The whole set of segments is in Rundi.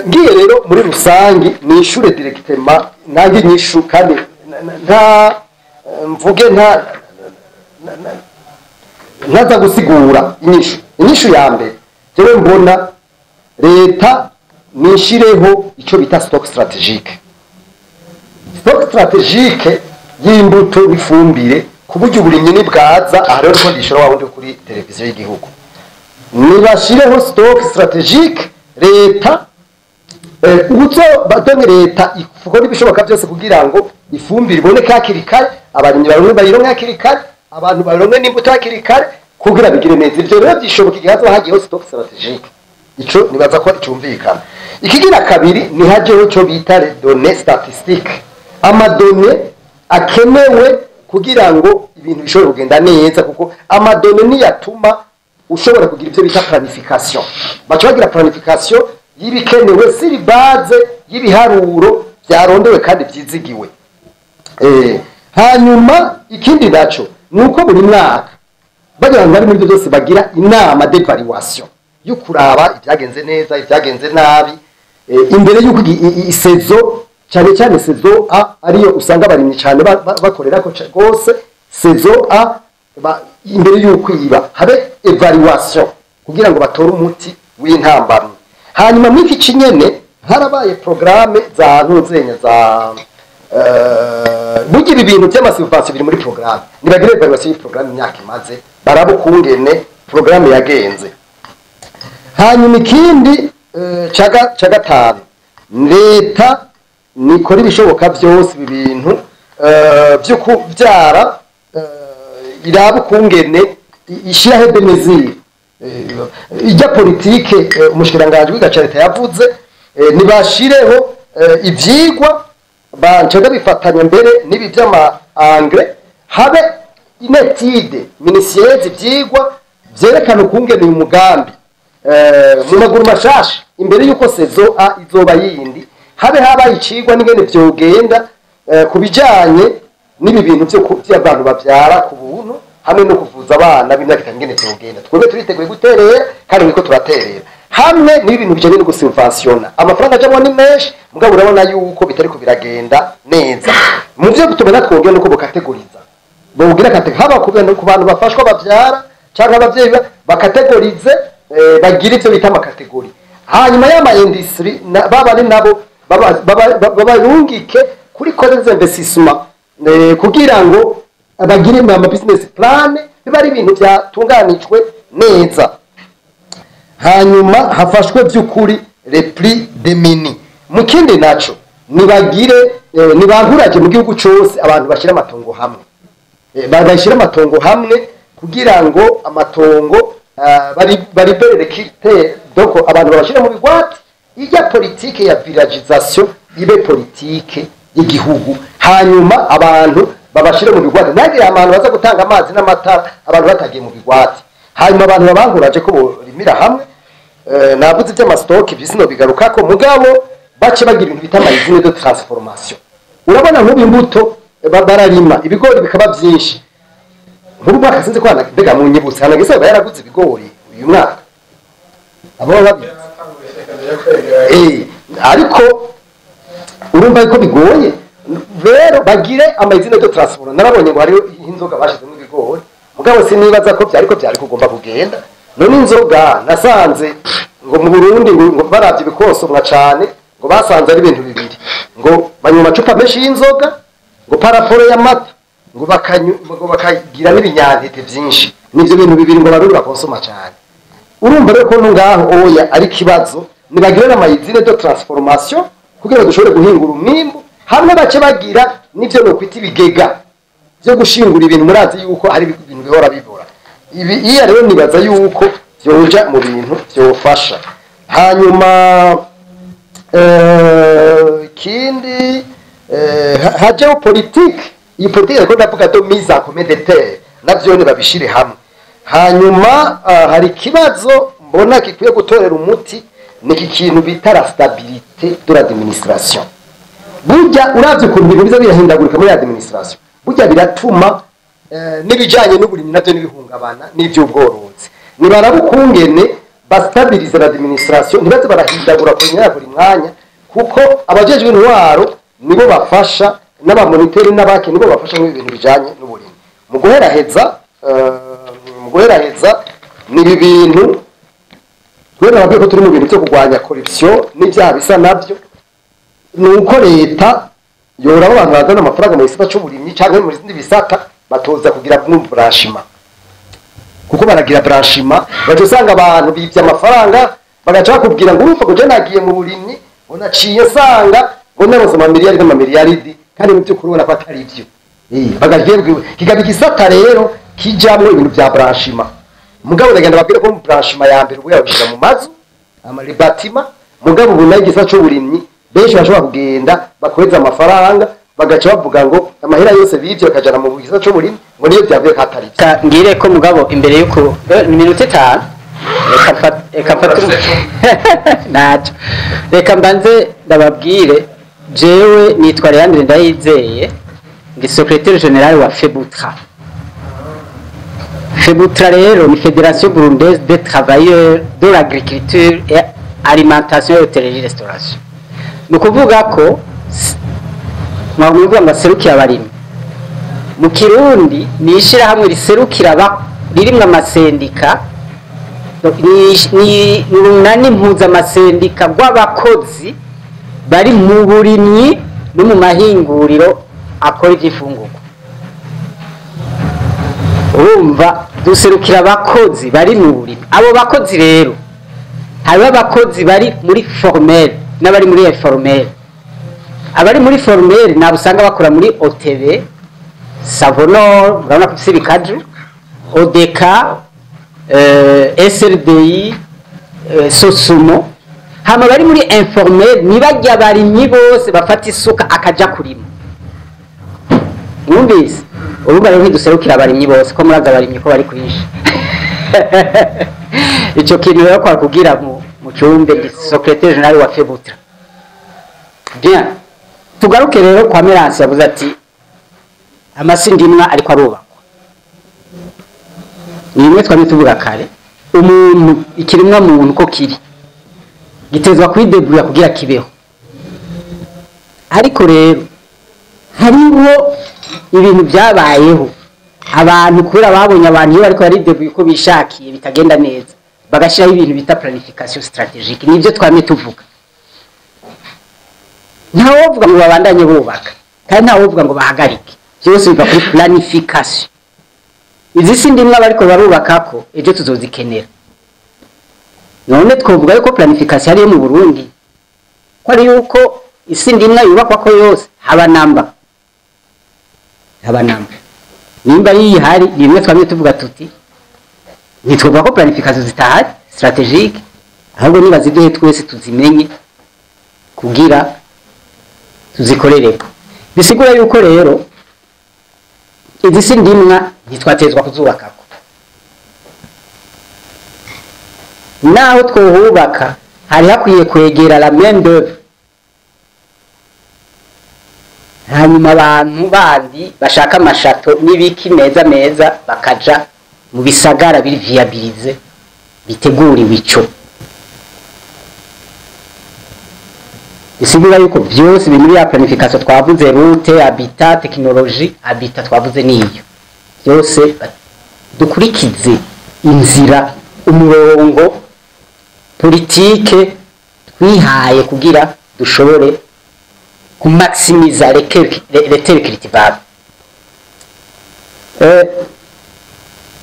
Ngiye rero muri rusangi nishure directement, nange inyishu, kandi nta mvuge, nta ntaza gusigura inyishu. Inyishu ya mbere jewe mbona, leta nishireho ico bita stock stratégique, stock stratégique y'imbuto n'ifumbire, ku buryo uburimyi nibwaza. Aha rero ndiko ndishura wa wundi kuri televiziyo y'igihugu. Nibashireho stock stratégique, leta ubuzo badonye, leta ikora ibishoboka byose kugira ngo ifumbire iboneke hakiri kare, abarimyi baronke, bayironke hakiri kare, abantu baronke n'imbuto hakiri kare, kugira bigire neza. Ivyo rero byishoboka igihe hazoba hagiyeho stock stratégique. Ico nibaza ko cyumvikana. Ikigira kabiri, ni hajeho ico bita les données statistiques, ama données akenewe kugira ngo ibintu bishobore kugenda neza, kuko ama données niyatuma ushobora kugira ivyo bita planification. Baca bagira planification y'ibikenewe sur base y'ibiharuro byarondewe kandi vyizigiwe. Hanyuma ikindi naco ni uko buri mwaka bagira ngo bari muri ibyo byose bagira inama d'évaluation yo kuraba ibyagenze neza, ibyagenze nabi, imbere y'uko i saison, cyane cyane saison A, ariyo usanga abarimyi cyane bakorera ko gose. Saison A imbere y'uko iba, habe évaluation kugira ngo batore umuti w'intambamyi. Hanyuma muri iki kinyene harabaye programme za ntuzenya za bugira ibintu by'ama subventions biri muri programme. Nibagire évaluation y'iprogramme, imyaka imaze, baraba ukungene programme yagenze. Hanyuma ikindi ca gatanu, leta nikora ibishoboka byose ibi bintu byo kubyara, iraba ukungene ishyiraho des mesures, ijya politike umushikiranganji w'igaca leta yavuze, nibashireho ivyigwa bancaga bifatanya mbere n'ibi by'ama engrais, habe une étude minutieuse, ivyigwa vyerekana ukungene uyu mugambi mu maguru mashasha, imbere y'uko saison A izoba yindi, habe habaye icigwa n'ingene vyogenda ku bijanye n'ibi bintu vyo vy'abantu bavyara ku buntu hamwe no kuvuza abana b'imyaka 5, ingene vyogenda. Twebwe turiteguye guterera kandi niko turaterera, hamwe n'ibi bintu bijanye no gusubventiona. Amafaranga ajamwo ni menshi, mugabo urabona yuko bitariko biragenda neza. Mu vyo tubona twogenda uko bukategoriza, bogira kate haba ku bantu bafashwa bavyara cyangwa abavyeyi bakategorize, bagira ivyo bita ama catégories. Hanyuma y'ama industries baba ari nabo babarungike kuri code d'investissement, kugira ngo bagire ama business plan, biba ari ibintu byatunganijwe neza. Hanyuma hafashwe by'ukuri les plus démunis. Mu kindi naco, nibagire nibankuraje mu gihugu cose abantu bashyira amatongo hamwe, bashyira amatongo hamwe kugira ngo amatongo bari bariberere kite, donc abantu babashyira mu bigwati, ijya politike ya villagisation ibe politike y'igihugu. Hanyuma abantu babashyire mu bigwati, ntihagire abantu baza gutanga amazi n'amatara abantu batagiye mu bigwati. Hanyuma abantu babankuraje ko borimira hamwe. Navuze iby'ama stocks, ibyo bigarukako, mugabo bace bagira ibintu bita ama usines de transformation. Urabona nk'ubu imbuto bararima ibigori bikaba byinshi. Nk'ubu mwaka sinzi ko mbega mu nyibutse hanagise aba yaraguze ibigori uyu mwaka, abo babizi. Ariko urumva ko bigoye. Rero bagire ama usines de transformation. Narabonye ngo hariho inzoga bashizemo ibigori, mugabo sinibaza ko byariko byari kugomba kugenda. None inzoga nasanze ngo mu Burundi ngo baravye ibikosomwa cane, ngo basanze ari ibintu bibiri: ngo banywa amacupa menshi y'inzoga ngo par rapport y'amata, ngo bakanyu, ngo bakagira n'ibinyantete vyinshi. Nivyo bintu bibiri ngo Barundi bakonsoma cane. Urumva rero ko no ngaho oya ari kibazo. Nibagire n'ama usines de transformation kugira ngo dushobore guhingura umwimbu hamwe, bace bagira n'ivyo no kwita ibigega byo gushingura ibintu. Murazi yuko hari ibintu bihora bibora. Ibi iya rero nibaza yuko vyoja mu bintu vyofasha. Hanyuma ikindi, hajeho politike, iyi politike ariko ndavuga de mise en commun des terres, navyo ni babishire hamwe. Hanyuma hari ikibazo mbona gikwiye gutorera umuti, ni iki kintu bita la stabilité de l'administration. Burya uravye ukuntu ibintu biza birahindagurika muri administration, burya biratuma n'ibijanye n'uburimyi navyo n'ibihungabana n'ivy'ubworozi. Nibaraba ukungene Bastabilize l'administration, ntibaze barahindagura ku myanya buri mwanya, kuko abajejwe intwaro nibo bafasha, n'abamoniteri n'abaki nibo bafasha mu bintu bijanye n'uburimyi. Mu guheraheza ni ibi bintu twebwe nababwiye ko turi mu bintu byo kurwanya corruption n'ibyaha bisa navyo. Ni uko leta yoraba abantu bazana amafaranga mu gisata c'uburimyi canke mu bindi bisata, batoza kugira blanchiment, kuko baragira blanchiment, baca usanga abantu bivye amafaranga, bagaca bakubwira ngo urumva ngo je nagiye mu burimyi, ngo naciye nsanga ngo naronse amamiliyari n'amamiliyaridi, kandi mu by'ukuri ubona ko atari ivyo. Bagagiye kikaba igisata rero kijamwo ibintu vya blanchiment. Mugabo ndagenda babwire ko mu blanchiment ya mbere ubu yabishira mu mazu amalibatima, mugabo ubu nayo igisata c'uburimyi benshi bashobora kugenda bakoheza amafaranga, bagaca bavuga ngo amahera yose bivye bakajana mu gisata c'uburimyi, ngo niyo vyavuye ko atari ivyo. Ka ngire ko mugabo imbere yuko ni minota 5, reka mfate ntacyo, reka mbanze ndababwire. Jewe nitwa Leandre Ndayizeye, ndi secrétaire général wa FEBUTRA. FEBUTRA rero ni Fédération Burundaise des Travailleurs de l'Agriculture et Alimentation et Hôtellerie Restauration. Ni ukuvuga ko mwavuga ngo aserukiye abarimyi mu Kirundi, ni ishyirahamwe riserukira ririmwo amasendika, ni urunani mpuzamasendika rw'abakozi bari mu burimyi no mu mahinguriro akora iby'ifungurwa. Urumva duserukira abakozi bari mu burimyi. Abo bakozi rero hariho abakozi bari muri formel n'abari muri informel. Abari muri formel nabo usanga bakora muri OTB, Savonor, urabona ko ifise ibikaju, ODK, SRDI, Sosumo. Hama bari muri informel ni barya barimyi bose bafata isuka akaja kurima. Mwumvise? Urumva rero ntiduserukira abarimyi bose, ko murazi abarimyi ko bari kwinshi. Ico kintu rero kwa kugira mu cyumbe, ndi secrétaire général wa FEBUTRA. Bien, tugaruke rero kwa Merance. Yavuze ati amasi ndimwa ariko arubakwa. Ni bimwe twari tuvuga kare, umuntu, ikiremwa muntu ko kiri gitezwa kwidebura kugira kibeho. Ariko rero hariho ibintu byabayeho, abantu kubera babonye abantu iyo bariko baridebuye uko bishakiye bitagenda neza, bagashyiraho ibintu bita planification stratégique. Nibyo twamye tuvuga. Ntawovuga ngo babandanye bubaka, kandi ntawovuga ngo bahagarike. Byose biva kuri planification. Izi si ndimwe bariko barubaka ko ejo tuzozikenera. None twovuga yuko planification ariyo mu Burundi, ko ari yuko isi ndimwe yubakwa ko yose? Haba namba, haba namba. Nimba ari ihari, rimwe twamye tuvuga tuti ntitwovuga ko planification zitahari stratégique, ahubwo niba ziduhe twese tuzimenye kugira tuzikorereko. Bisigura yuko rero izi si ndimwa ntitwatezwa kuzubakako. Naho twohubaka hari hakwiye kwegera la main d'œuvre, hanyuma abantu bandi bashaka ama châteaux n'ibiki meza meza bakaja mu bisagara biri viabilisés, biteguriwe ico. Bisigura yuko byose biri muri ya planification twavuze: route, habitat, technologie. Habitat twavuze niyo byose. Dukurikize inzira, umurongo politike twihaye kugira dushobore kumaximiza les terres cultivables.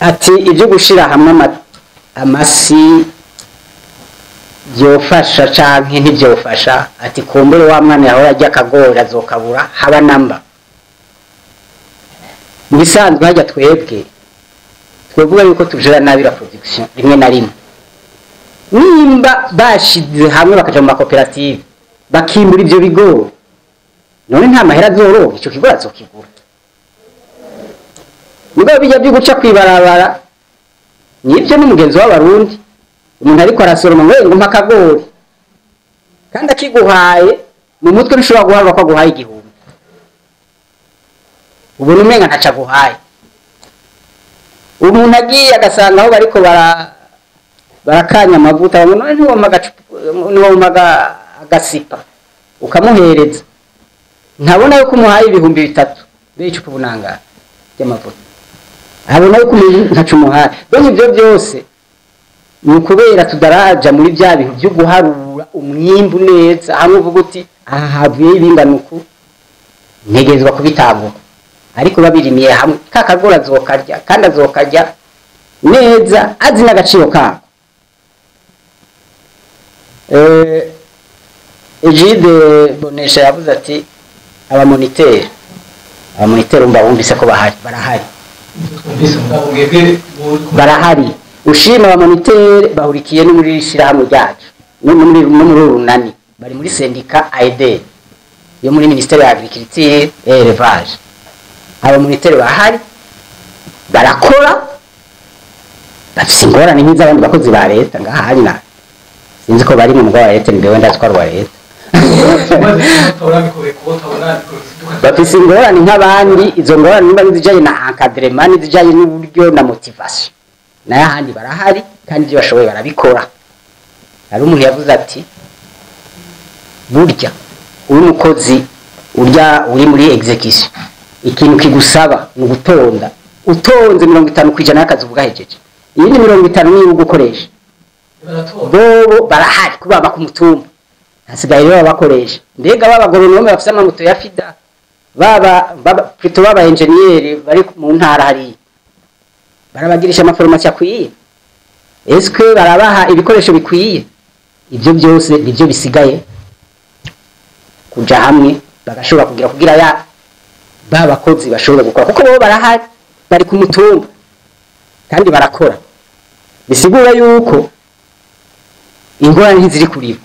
Ati ibyo gushira hamwe amasi byofasha canke ntibyofasha, ati kumbure wa mwana yaho ajya akagora azokabura. Haba namba. Mu bisanzwe hajya twebwe twovuga yuko tujera nabi la production rimwe na rimwe. Nimba bashize hamwe bakaja mu makoperative bakimbura ivyo bigori, none nta mahera azoronka? Ico kigori azokigura. Mugabo bijya byo guca kwibarabara, nibyo n'umugenzi w'Abarundi, umuntu ariko arasoroma ngo ngo mpa akagori, kandi akiguhaye mu mutwe ntushobora guhabwa ko aguhaye 1000, ubona umenga ntaco aguhaye. Umuntu agiye agasanga aho bariko bara Barakanya amavuta, none ntiwompa agasipa ukamuhereza, ntabona yuko umuhaye 3000 b'icupa ubunangara ry'amavuta, abona yuko ntaco umuhaye. Donc ivyo byose ni ukubera tudaraja muri bya bintu byo guharura umwimbu neza, hamwe uvuga uti aha havuye ibingana uku, ntegerezwa kubitanga. Ariko babirimiye hamwe, ka kagora azokarya, kandi azokarya neza, azi n'agaciro kako. Egide Bonesha yavuze ati abamoniteri umva bumvise ko bahari, barahari. Twumvise, mugabo mwebwe Barahari. Ushima, abamoniteri bahurikiye no muri shirahamwe ryacu, no muri urunani, bari muri syndicat AED yo muri ministère ya agriculture et élevage. Abamoniteri bahari, barakora, bafise ingorane nk'iz'abandi bakozi ba leta ngaha. Hari na sinzi ko bari mu mugabo wa leta, nimbewe ndatwara wa leta. Bafise ingorane nk'abandi. Izo ngorane nimba n'izijanye na encadrement, n'izijanye n'uburyo na motivation, nayo ahandi barahari, kandi ibyo bashoboye barabikora. Hari umuntu yavuze ati burya uri umukozi, urya uri muri exécution, ikintu kigusaba ni ugutonda. Utonze 50% y'akazi uba ugahejeje, iyindi 50 niyo gukoresha. Bobo barahari kuba ku mutumba, hasigaye rero babakoresha. Mbega baba agoronome bafise amamoto ya FIDA, baba plutôt baba engineer bari mu ntara hariya, barabagirisha ama formation akwiye? Est-ce barabaha ibikoresho bikwiye? Ibyo byose nibyo bisigaye kuja hamwe, bagashobora kugira ya ba bakozi bashobora gukora, kuko bo barahari, bari ku mutumba kandi barakora. Bisigura yuko ingorane ntiziri kuri bo.